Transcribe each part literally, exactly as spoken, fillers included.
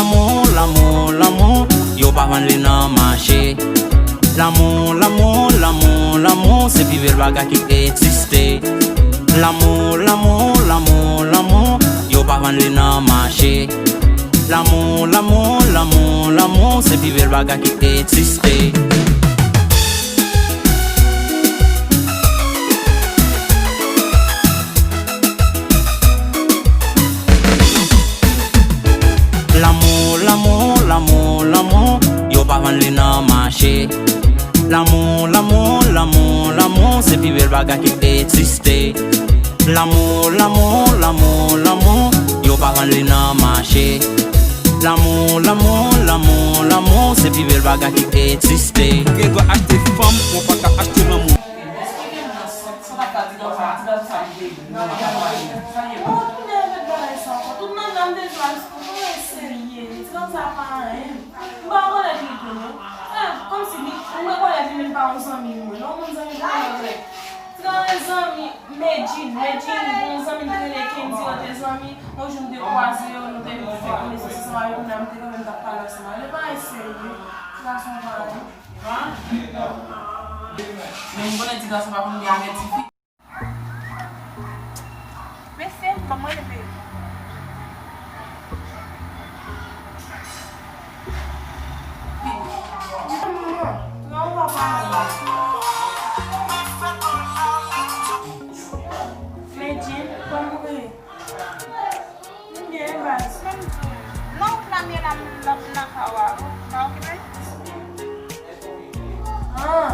Lanmou, lanmou, lanmou, yo pa vann li nan mache. Lanmou, lanmou, lanmou, lanmou, se pi bèl bagay ki egziste. Lanmou, lanmou, lanmou, lanmou, yo pa vann li nan mache. Lanmou, lanmou, lanmou, lanmou, se pi bèl bagay ki egziste. Lanmou, lanmou, lanmou, lanmou, yo pa vann li nan mache. Lanmou, lanmou, lanmou, lanmou, se pi bèl bagay ki egziste. Lanmou, lanmou, lanmou, lanmou, yo pa vann li nan mache. Lanmou, lanmou, lanmou, lanmou, se pi bèl bagay ki egziste. Ou gen dwa achte fanm, men w pa ka achte lanmou. Èske gen moun sa k ap di konsa, ti gason sa vle non, li pa pale. Sa ye. Bon, tounen avèk bagay sa ankò. Tout nan nanm de jwa, li se yon serye. Ti gason sa pa anyen. M pa rekonèt li tou, non. Ah, kòmsi li, m rekonèt li menm pa yon zanmi mwen, non, moun zanmi mwen, non, vre. Ti gason yon zanmi, Medjine, Medjine, yon zanmi m te rele Kendy, yo te zanmi. Yon jou m te kwaze yo, nou te vin fè konesans ansanm avè yo, kounye a m te kanmenm t ap pale ansanm avè yo. Li pa yon serye. Ti gason pa anyen. Men m konnen ti gason pa konn byen avèti fi. Mesye, ban mwen le peyi. Non, papa. Medjine, kòman ou ye? M byen, baz. Non, ou flanmye la, m nan, m nan kay ou a, ou pa okipe? Ah,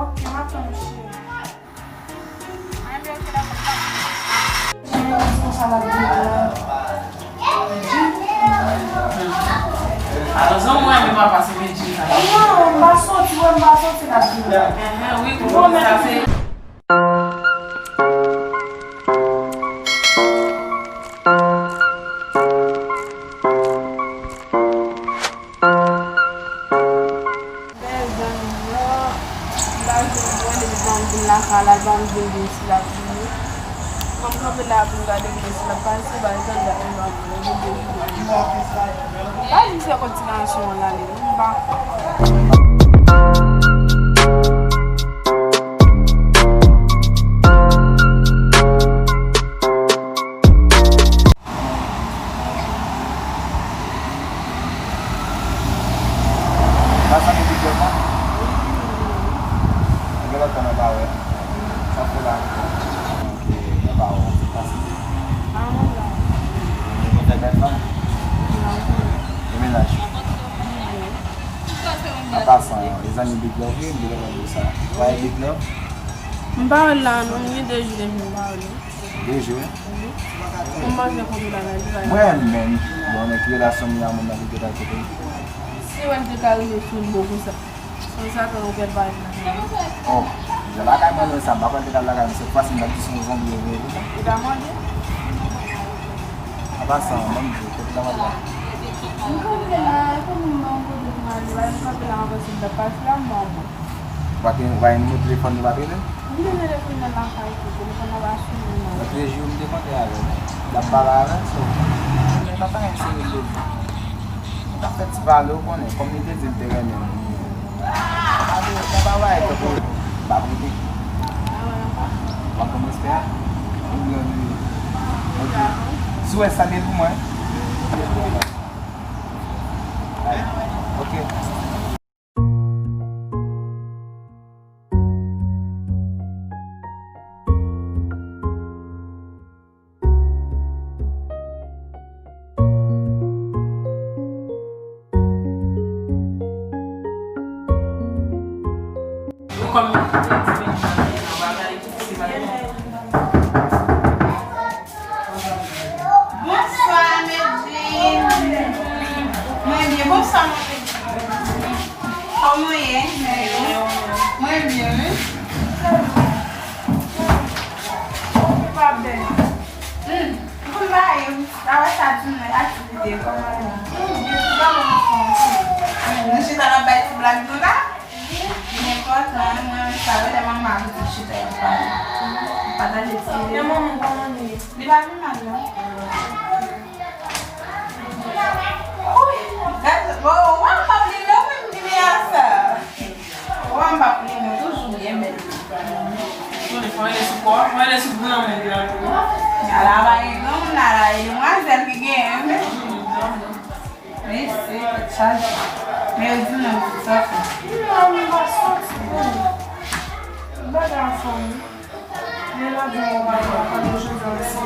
ok, m ap tann ou, cheri. Anyen, byen, ok, dakò, m ap tann. Cheri, m konsa la, byen, la. Alò, zanmi mwen, men papa, se Medjine sa. Non, m pa soti, mwen, m pa soti la, byen. Enhen, wi, bon, sa se Bèl zanmi m nan, m pa jwenn mwen depi tan m vin lakay la, l pa m vin di m si l ap vini. Mwen m kanpe la pou m gade m si l ap pase, bay tan dat m pa vin, gen de jou mwen di m pa fè sa. Pa di m se kot ti gason an l ale, non, m pa. Sa sanble Big Love, non? Gen lontan mwen pa wè. Sa fè la? Ok, mwen pa wè. Sa se. Mwen fè bèl fanm. Gen mennaj. An pasan, e zanmi Big Love, wi, m te konn di sa. Wè Big Love? M pa wè l la, non, m gen de jou depi m pa wè l. De jou? Wi. Ou manje kote la, la, li la. Mwen menm, bon, men ki relasyon m gen a moun nan ki te ka kote m? Si wè m te ka rive sou l bon konsa. Konsa ke ou pèd pa vin lakay mwen. Oh, jan lakay mwen menm sa, m pa kwè l te ka lakay mwen. Sèt fwa si m t ap di se yon zonbi yo veye konsa. Ou ta mande? An pasan, ban m di w, kote l ap la? M kanpe la, e pou m ban w kote pou m ale, m kanpe la, m panse m t ap pase la, m ban w. Ou pa gen, ou pa gen nimewo telefòn li, ou pa t rele l? M te rele telefòn nan lakay tou, telefòn nan pa sou li non. Lòt jou m te kontre avè l. L ap pale avè l, so. Mwen pa t anyen serye l. M t ap fè ti pale, ou konnen, kòm li te di l te renmen m. Pale, sa pa bay, tankou, m pa prete. Ou pa konn respè a? Ou byen, ou byen. Ok. Si w wè sa, men pou mwen. Ok. Bonswa, medam. Mwen byen, bonswa, mwen. Kòman w ye? Mwen byen, wi. Pa bèl. Hmm. Pou m ba yo, sa wè sa di mwen aktivite, kòman nou? Hmm, byen, se pa mwen ki fè ansanm. Hmm, nou chita n ap bay ti blag nou la? Nenpòt, mwen, mwen sa wè lè manman avèk ti chita y ap pale. Pataje ti. Men manman kòman li ye? Li pa pi mal, non. Bon, w ap ap li non, menm ki gen afè. Ou wè m p ap plimen toujou byen bèl. Konnen fò rele sou kò, fò rele sou granmoun li la tou. Ala pa gen granmoun la, la e demwazèl ki genyen, men. Mesye, tèt chaje. Men yo di m nan m sòti. Non, m pa sòti, non. M pa gen anfòm, wi. Men la di mwen pa gen anfòm, jodi a, mesye.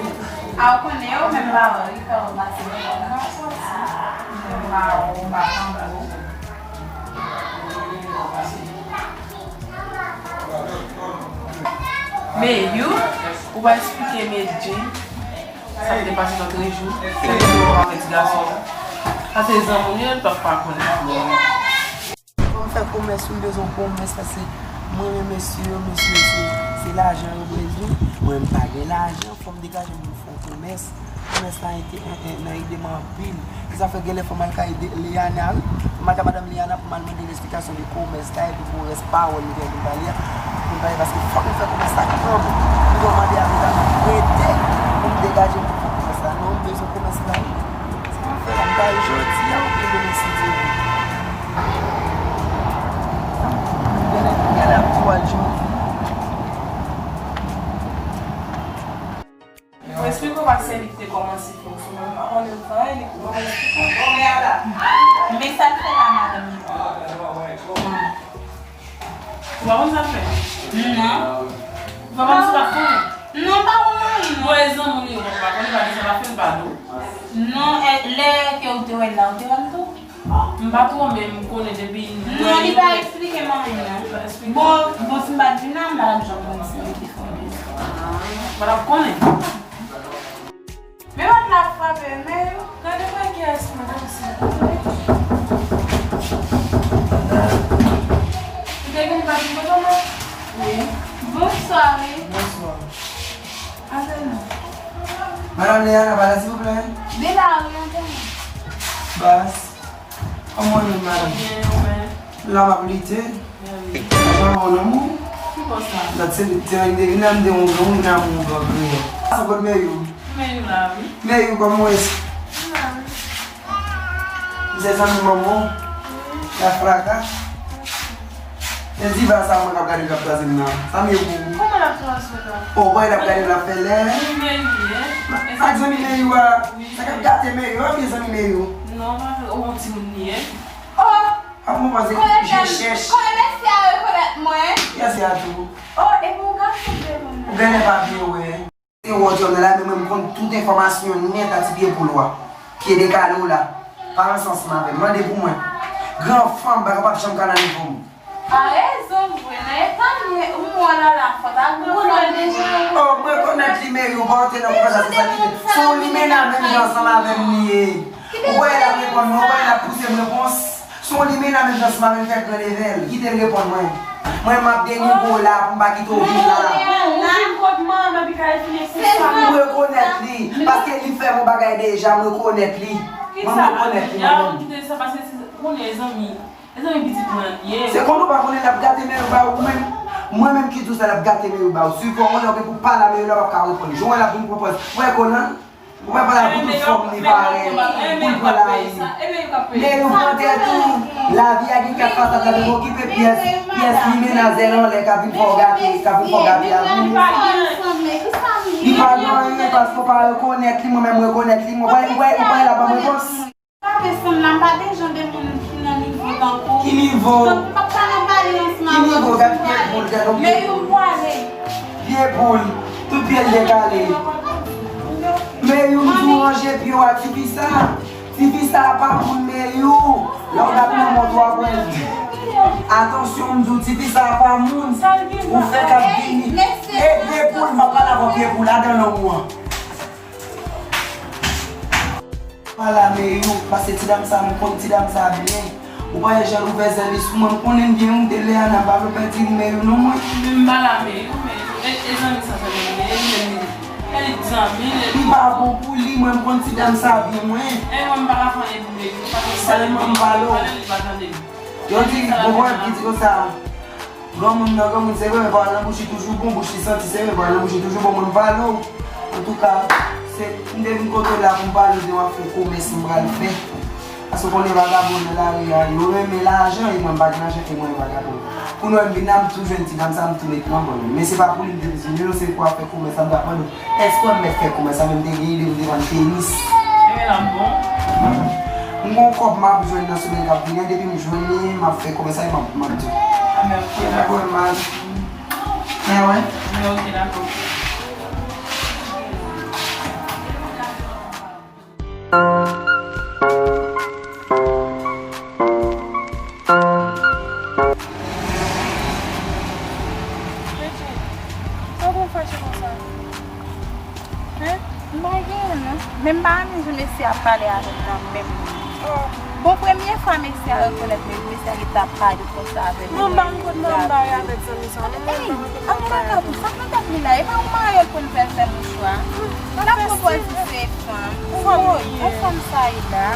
A, ou konnen yo, menm pa wè, wi, fè ou pase. M pa sòti. Ah, menm pa wè, ou pa tankou. Meyou, ou pa eksplike Medjin sa k te pase lòt jou, sa k te pase avèk ti gason an. Sa se zanmi w, li p ap pa konnen. Fò m fè komès, wi, m bezwen yon komès, paske mwen renmen mesye yo, mesye yo se, se lajan yo bezwen. Mwen, m pa gen lajan, fò m degaje m pou m fè yon komès. Komès la ede, en, en, nan ede m anpil. Se sa fè genlè fò m al kay de, Liana, wi. Fò m al kay madanm Liana pou m al mande l esplikasyon de komès la, epi pou rès pawòl li gen pou l pale a, pou l pale, paske fòk nou fè komès la kanmenm. Pou nou mande avoka nou prete pou m degaje m pou fè komès la. Non, m bezwen komès la, wi. Sa m fè la, m ta jodi a, oubyen demen si Dye vle. Genlè, genlè ap tou al jodi. Mwen esplike w pa se li ki te kòmanse fè w sou mwen, m pa konnen anyen, li pou mwen esplike w. Men sa l fè la, madanm li. Ou pa konn sa l fè? Non. Ou pa konn sa l fè? Non, m pa konn anyen, non. Bon, e zanmi w li, ou pa konnen, pa di sa l ap fè, l pa di w. Non, e, lè ke ou te wè l la, ou te wè l tou? M pa twò, men m konnen depi. Non, li pa eksplike m anyen, non. Li pa eksplike. Bon, bon, si m pa t vin la, m pa t ap janm konn si li te fè w de. Ah, m pa t ap konnen. Men pa t la frape, men gade mwen kiyès mwen, kòmsi. Ou te gen bati moto, non? Wi. Bonswa, wi. Bonswa. Antre non. Madanm Liana, pa la, silvouplè? De la, wi, antre non. Bas. Kòman w ye, madanm? Byen, ou menm? La, m ap lite. Byen, wi. Ajan bon, non, mwen? Ki bò sa? Lòt se te vin la, m te yon gran, m te yon gran kreyòl. Sa kot Meyou? Meyou la, wi. Meyou, kòman w ye? M la, wi. M se zanmi manman w? Wi. La fraka? E diva sa mwen k ap gade l k ap kraze m nan. Sa m ye pou ou? Kòman l ap kraze w la? O, bòy l ap gade l ap fè lè. Wi, men li ye. Ak zanmi Meyou a. Wi. Sa k ap gate Meyou a, oubyen zanmi Meyou? Non, pa vre, ou yon timoun li ye. O! Ap mwen panse je chèch. Konnen mesye a rekonèt mwen. Kiyès se a tou? O, epi yon gason vre konn nan. Ou genlè pa byen wè. Se wòt yo nan la, men mwen m konn tout enfòmasyon nèt a ti pye poul ou a. Pye dekale w la. Pa ranse ansanm avè m. Mande pou mwen. Gran fanm pa kapab janm ka nan nivo m. A rezon vre, nan eta m ye, ou m wè w la la fòt ak gran fanm deja. O, mwen rekonèt li, Meyou, pa antre nan konvèsasyon sa kite. Se yon limena menm jan ansanm avè m li ye. Ou kwè l ap reponn mwen, ou kwè l ap pouse m repons. Se yon limena menm jan ansanm avè m fè gran leve l. Kite l reponn mwen. Mwen m ap denigre w la pou m pa kite w vin la. Ou vin kot manman m epi ka refini pou sa. M rekonèt li, paske li fè m yon bagay deja, m rekonèt li. Mwen m rekonèt li mwen menm. Kite sa pase, se konnen zanmi. Mezanmi, pitit mwen an li ye. Se konn ou pa konnen l ap gate Meyou ba ou menm. Mwen menm ki di w sa l ap gate Meyou ba ou. Swivan w lè w gen pou pale a Meyou la w ap ka reponn. Jan w wè l ap vin pran pòz. Ou wè Konan? Ou wè pale a pou tout fòm li parèt. Pou l pran lari. Meyou pran tèt ou. Lavi a gen kat fasad la, men okipe pyès, pyès limena zèl anlè k ap vin fè w gate, k ap vin fè w gate a vin. Li pa gen anyen paske w pa rekonèt li, mwen menm m rekonèt li. Mwen, ou wè, ou wè, ou wè l ap ban m repons. Frape sanm la, m pa gen jan de moun ki nan nivo tankou. Ki nivo? Tankou m p ap ka nan pale ansanm avè w. Ki nivo? Gad pye poul, gad yon pye poul. Meyou m pwale. Pye poul, tout pye l dekale. Meyou, m di w ranje pye w a, tifi sa. Tifi sa a pa moun, Meyou. Lè w gad nan mont w ap wè l. Atansyon, m di w, tifi sa a pa moun. Ou fè k ap vini. E pye poul, m ap pale avè w, pye poul, adan long ou an. Pale a Meyou, paske ti dam sa, m konn ti dam sa byen. Ou pa wè jan l ouvè zèl li sou mwen, m konnen l byen, ou te lè a nan pa vle pèdi Meyou non mwen. Men m pale a Meyou, Meyou, e, e zanmi sa sèlman li ye, li menm li, e li zanmi, li. Li pa bon pou li, mwen m konn ti dam sa byen mwen. E mwen m pa ka fè anyen pou Meyou, paske m pale, sèlman m pale w. Pale li pa tande m. Yo di, bon, mwen ki di konsa. Granmoun nan granmoun, se vre, men pawòl nan bouch li toujou bon, bouch li santi, se vre, pawòl nan bouch li toujou bon, mwen m pale w. Antouka, se, m te vin kote w la pou m pale w de yon afè komès m pral fè. Paske w konnen vagabon nan lari a, yo renmen lajan, e mwen m pa gen lajan, e mwen vagabon. Kounye a m vin la, m tou jwenn ti dam sa, m tou met nan bon. Men se pa pou li m te bezwen li non, se pou afè komès la m t ap mande w. Èske w mèt fè komès la, men m te gen ide m te vann tenis. Ebyen l ap bon. M gon kòb m ap jwenn nan semèn k ap vini an, depi m jwenn li, m ap fè komès la, e m ap, m ap di w. Ebyen ok, dakò. Pa pwoblèm, m al. Mwen wè. Ebyen ok, dakò. Bridget, sa w konn fache konsa? Hen? M pa gen anyen non. Men m pa renmen jan mesye a ap pale avè m nan menm. Oh. Bon, premye fwa mesye a rekonèt mwen, mesye a gentan ap pale konsa avè m. Mwen m pa konn kot mwen m bay avèk zanmi sa. Ey, ap nan kaka pou sa, nan tèt li la, e pa ou marye l pou l fè l fè mouchwa. L ap pran pòz li se fanm. Woy, yon fanm sa ye la.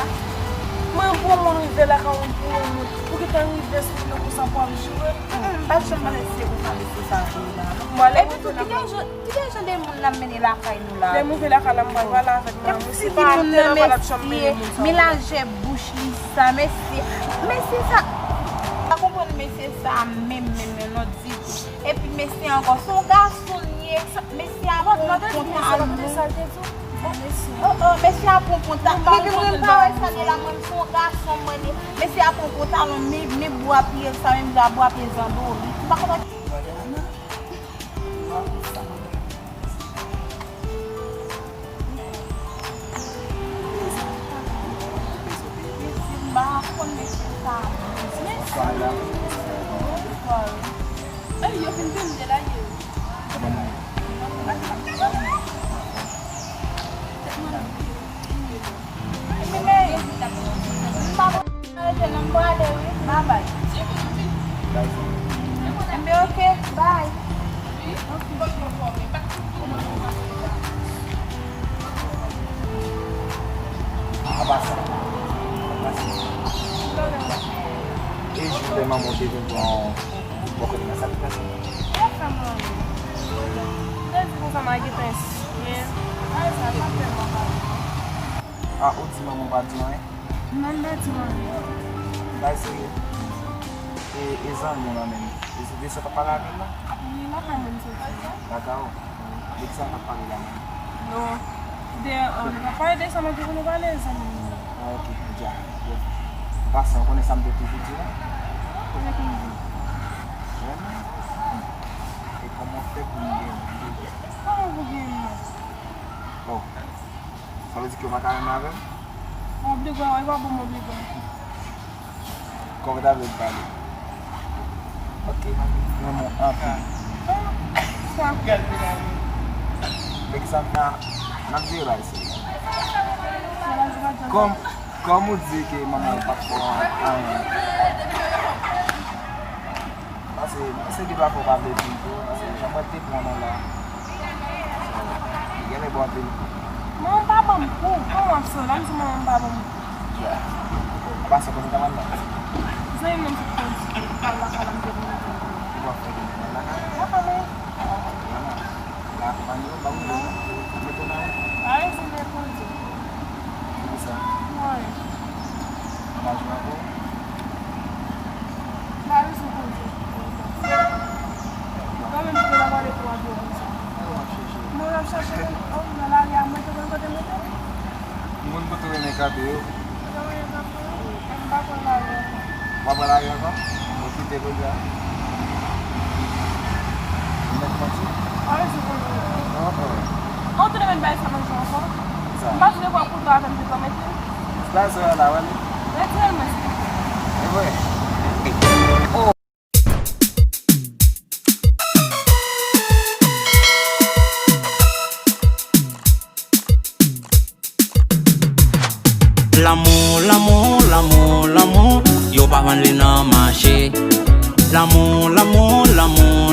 Mwen pou yon moun rive lakay ou pou yon moun, ou gentan rive sou li konsa pou ap joure. Mm, m pa t janm panse se konsa mesye sa ye la. Epi tou, ki jan, ki jan de moun l ap mennen lakay nou la? Lè m rive lakay la, m pral pale avèk madanm. Si pa te nan pa l ap janm mennen moun sa. Men lajè bouch li sa, mesye, mesye sa. Pa konprann mesye sa menm, menm, menm, non, ditou. Epi mesye ankò, se yon gason l ye. Mesye a pran pantalon. Oh, oh, mesye a pran pantalon. Mwen menm, mwen pa wè sa gen la, mwen, se yon gason mwen ye. Mesye a pran pantalon, men, men bwa pye l sa, menm jan bwa pye zandolit. M pa konn. Enben, ok, bye. Apa sa? Apa sa? E jou lè manman w te vin pran w bò kote nan sa ki pase? Sa fè m anyen. Ou te di konsa m a gen pens. Men, ay sa, sa fè m anyen. Ah, ou di manman w pa di w anyen? Non, m pa di w anyen. Bay serye. E, e zanmi w lan menm? E se de sa w t ap pale avè l la? Wi, lakay mwen m soti. Lakay ou? Wi. De kisa w t ap pale la menm? Non. De, oh, nou pa pale de sa, mwen te vin pale zanmi m. Ah, ok, dja. Bon. An pasan, ou konnen sa m te toujou di w? Konnen ki m di? Vrèman? E kòman w fè pou m gen yon bebe? Kòman pou gen yon? Oh. Sa vle di ke w pa ka renmen avè m? Oblige, wi, pa bon, m oblige. Kòman w ta vle m pale? Ok, m renmen w anpil. Ah, sa. Nèg sa m nan, n ap jere bagay serye. Kòm, kòm ou di ke manman w pa t fè w anyen. Paske, se de pa fò pa vle di tou, paske jan mwen te pran nan la, li genlè bon anpil kou. Manman m pa ban m kou, kòman w ap sou la, m di manman m pa ban m kou. Ya. Apa sa konnen ta mal la? Zanmi m nan m sot kondi, al lakay la m te vin lakay la. Ou pa fè vin lakay? Lakay mwen. Vwala. La akonpaye w, ba m dlo. Mete w nan wout. Pa rezon de koze. Poukisa? Mwen. Ou pa jwe avè w? Pa rezon koze. Ou menm ki te la pale pou w ap konsa. Mwen ap chache w. Mwen ap chache w. Oh, nan lari a, mwen te konn kote mete w. Ou konn kote w renmen kape yo? Mwen renmen kape yo. M pa pran lari ankò. Ou pa pran lari ankò? Ou kite kounye a? Ou mèt manti? Pa rezon koze. Oh, oh. Ou te mèt bay sa manje ankò? Sa. M pa sou de bwa kouto avè m te pran mete. Sa se la, wè li. Retire l mwen, silvouplè. E vre? Oh. Lanmou, lanmou, lanmou, lanmou, yo pa vann li nan mache. Lanmou, lanmou, lanmou, lanmou.